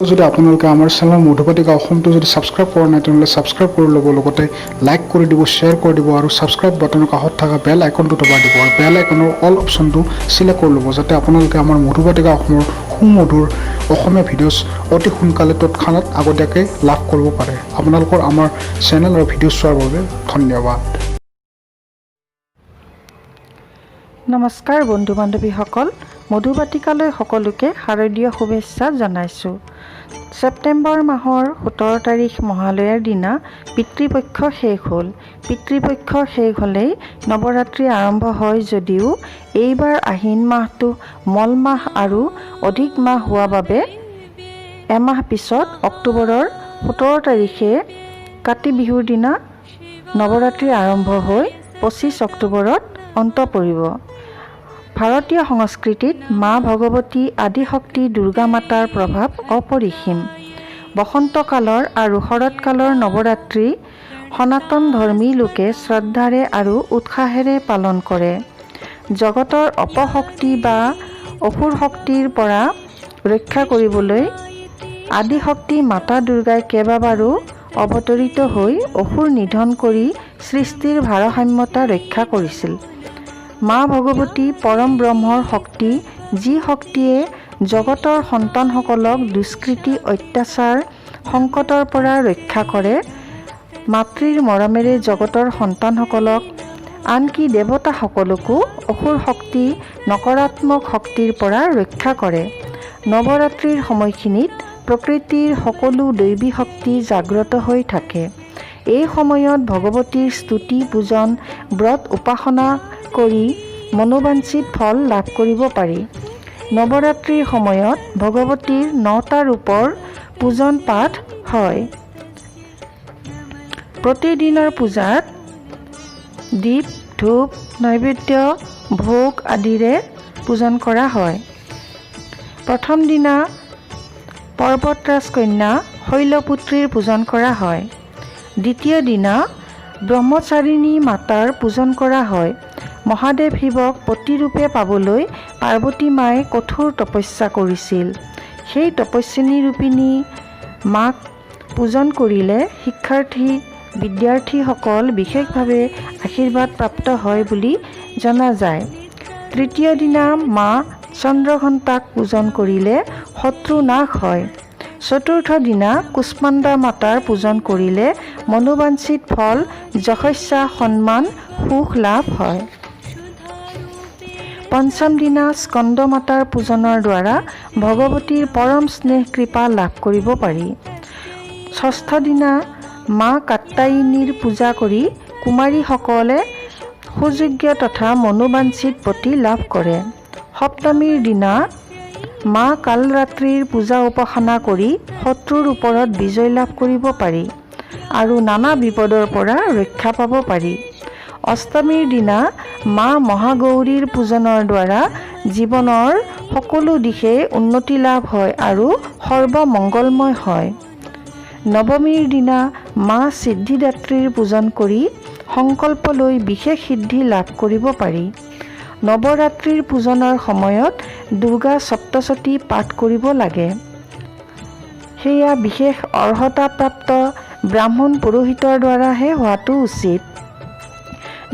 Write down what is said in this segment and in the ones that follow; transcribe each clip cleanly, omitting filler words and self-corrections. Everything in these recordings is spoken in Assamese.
যদি আপোনালোকে আমাৰ চেনেল মধুবাটিকা অসমটো যদি ছাবস্ক্ৰাইব কৰা নাই, তেনেহ'লে ছাবস্ক্ৰাইব কৰি ল'ব, লগতে লাইক কৰি দিব, শ্বেয়াৰ কৰি দিব আৰু ছাবস্ক্ৰাইব বাটনৰ কাষত থকা বেল আইকনটো দবাই দিব আৰু বেল আইকনৰ অল অপশ্যনটো চিলেক্ট কৰি ল'ব, যাতে আপোনালোকে আমাৰ মধুবাটিকা অসমৰ সুমধুৰ অসমীয়া ভিডিঅ'ছ অতি সোনকালে তৎক্ষণাত আগতীয়াকৈ লাভ কৰিব পাৰে। আপোনালোকৰ আমাৰ চেনেল আৰু ভিডিঅ' চোৱাৰ বাবে ধন্যবাদ। নমস্কাৰ বন্ধু বান্ধৱীসকল, মধুবাটিকালৈ সকলোকে শাৰদীয় শুভেচ্ছা জনাইছোঁ। ছেপ্টেম্বৰ মাহৰ 17 তাৰিখ মহালয়াৰ দিনা পিতৃপক্ষ শেষ হ'ল। পিতৃপক্ষ শেষ হ'লেই নৱৰাত্ৰি আৰম্ভ হয় যদিও এইবাৰ আহিন মাহটো মলমাহ আৰু অধিক মাহ হোৱা বাবে এমাহ পিছত অক্টোবৰৰ 17 তাৰিখে কাতি বিহুৰ দিনা নৱৰাত্ৰি আৰম্ভ হৈ 25 অক্টোবৰত অন্ত পৰিব। ভাৰতীয় সংস্কৃতিত মা ভগৱতী আদিশক্তি দুৰ্গা মাতাৰ প্ৰভাৱ অপৰিসীম। বসন্তকালৰ আৰু শৰৎকালৰ নৱৰাত্ৰি সনাতন ধৰ্মী লোকে শ্ৰদ্ধাৰে আৰু উৎসাহেৰে পালন কৰে। জগতৰ অপশক্তি বা অসুৰ শক্তিৰ পৰা ৰক্ষা কৰিবলৈ আদিশক্তি মাতা দুৰ্গাই কেইবাবাৰো অৱতৰিত হৈ অসুৰ নিধন কৰি সৃষ্টিৰ ভাৰসাম্যতা ৰক্ষা কৰিছিল। মা ভগৱতী পৰম ব্ৰহ্মৰ শক্তি, যি শক্তিয়ে জগতৰ সন্তানসকলক দুষ্কৃতি, অত্যাচাৰ, সংকটৰ পৰা ৰক্ষা কৰে। মাতৃৰ মৰমেৰে জগতৰ সন্তানসকলক, আনকি দেৱতাসকলকো অসুৰ শক্তি, নকাৰাত্মক শক্তিৰ পৰা ৰক্ষা কৰে। নৱৰাত্ৰিৰ সময়খিনিত প্ৰকৃতিৰ সকলো দৈৱী শক্তি জাগ্ৰত হৈ থাকে। এই সময়ত ভগৱতীৰ স্তুতি, পূজন, ব্ৰত, উপাসনা কৰি মনোবাঞ্ছিত ফল লাভ কৰিব পাৰি। নৱৰাত্ৰিৰ সময়ত ভগৱতীৰ নটা ৰূপৰ পূজন পাঠ হয়। প্ৰতিদিনৰ পূজাত দীপ, ধূপ, নৈবেদ্য, ভোগ আদিৰে পূজন কৰা হয়। প্ৰথম দিনা পৰ্বতৰাজ কন্যা শৈলপুত্ৰীৰ পূজন কৰা হয়। দ্বিতীয় দিনা ব্ৰহ্মচাৰিণী মাতাৰ পূজন কৰা হয়। মহাদেৱ শিৱক পতিৰূপে পাবলৈ পাৰ্বতী মায়ে কঠোৰ তপস্যা কৰিছিল। সেই তপস্বিনী ৰূপিণী মাক পূজন কৰিলে শিক্ষাৰ্থী, বিদ্যাৰ্থীসকল বিশেষভাৱে আশীৰ্বাদ প্ৰাপ্ত হয় বুলি জনা যায়। তৃতীয় দিনা মা চন্দ্ৰঘণ্টাক পূজন কৰিলে শত্ৰু নাশ হয়। চতুৰ্থ দিনা কুষ্মাণ্ডা মাতাৰ পূজন কৰিলে মনোবাঞ্ছিত ফল, যশস্যা, সন্মান, সুখ লাভ হয়। পঞ্চম দিনা স্কন্দ মাতাৰ পূজনৰ দ্বাৰা ভগৱতীৰ পৰম স্নেহ, কৃপা লাভ কৰিব পাৰি। ষষ্ঠ দিনা মা কাত্যায়িনীৰ পূজা কৰি কুমাৰীসকলে সুযোগ্য তথা মনোবাঞ্ছিত পতি লাভ কৰে। সপ্তমীৰ দিনা মা কালৰাত্ৰিৰ পূজা উপাসনা কৰি শত্ৰুৰ ওপৰত বিজয় লাভ কৰিব পাৰি আৰু নানা বিপদৰ পৰা ৰক্ষা পাব পাৰি। অষ্টমীৰ দিনা মা মহাগৌৰীৰ পূজনৰ দ্বাৰা জীৱনৰ সকলো দিশেই উন্নতি লাভ হয় আৰু সৰ্বমংগলময় হয়। নৱমীৰ দিনা মা সিদ্ধিদাত্ৰীৰ পূজন কৰি সংকল্প লৈ বিশেষ সিদ্ধি লাভ কৰিব পাৰি। নৱৰাত্ৰিৰ পূজনৰ সময়ত দুৰ্গা সপ্তশতী পাঠ কৰিব লাগে। সেয়া বিশেষ অৰ্হতাপ্ৰাপ্ত ব্ৰাহ্মণ পুৰোহিতৰ দ্বাৰাহে হোৱাটো উচিত।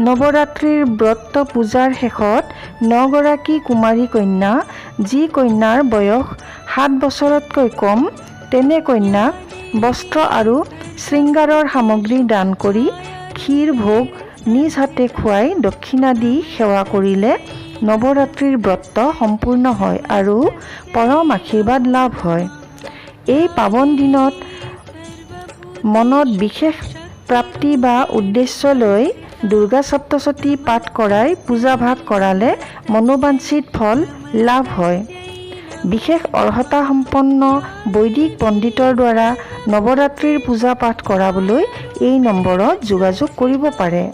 নৱৰাত্ৰিৰ ব্ৰত পূজাৰ শেষত নগৰাকী কুমাৰী কন্যা, যি কন্যাৰ বয়স 7 বছৰতকৈ কম, তেনে কন্যাক বস্ত্ৰ আৰু শৃংগাৰৰ সামগ্ৰী দান কৰি ক্ষীৰ ভোগ নিজ হাতে খুৱাই দক্ষিণা দি সেৱা কৰিলে নৱৰাত্ৰিৰ ব্ৰত সম্পূৰ্ণ হয় আৰু পৰম আশীৰ্বাদ লাভ হয়। এই পাৱন দিনত মনত বিশেষ প্ৰাপ্তি বা উদ্দেশ্য লৈ দুৰ্গা সপ্তশতী পাঠ কৰাই পূজা ভাগ কৰালে মনোবাঞ্ছিত ফল লাভ হয়। বিশেষ অৰ্হতা সম্পন্ন বৈদিক পণ্ডিতৰ দ্বাৰা নৱৰাত্ৰিৰ পূজা পাঠ কৰাবলৈ এই নম্বৰত যোগাযোগ কৰিব পাৰে।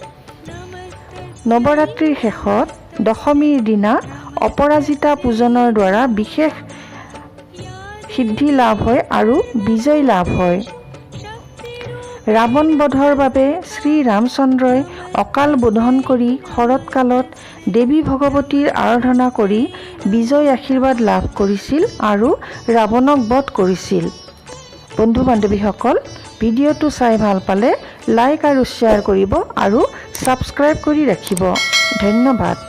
নৱৰাত্ৰিৰ শেষত দশমীৰ দিনা অপৰাজিতা পূজনৰ দ্বাৰা বিশেষ সিদ্ধি লাভ হয় আৰু বিজয় লাভ হয়। ৰাৱণ বধৰ বাবে শ্ৰীৰামচন্দ্ৰই অকাল বোধন কৰি শৰৎকালত দেৱী ভগৱতীৰ আৰাধনা কৰি বিজয় আশীৰ্বাদ লাভ কৰিছিল আৰু ৰাৱণক বধ কৰিছিল। বন্ধু বান্ধৱীসকল, ভিডিঅ'টো চাই ভাল পালে লাইক আৰু শ্বেয়াৰ কৰিব আৰু ছাবস্ক্ৰাইব কৰি ৰাখিব। ধন্যবাদ।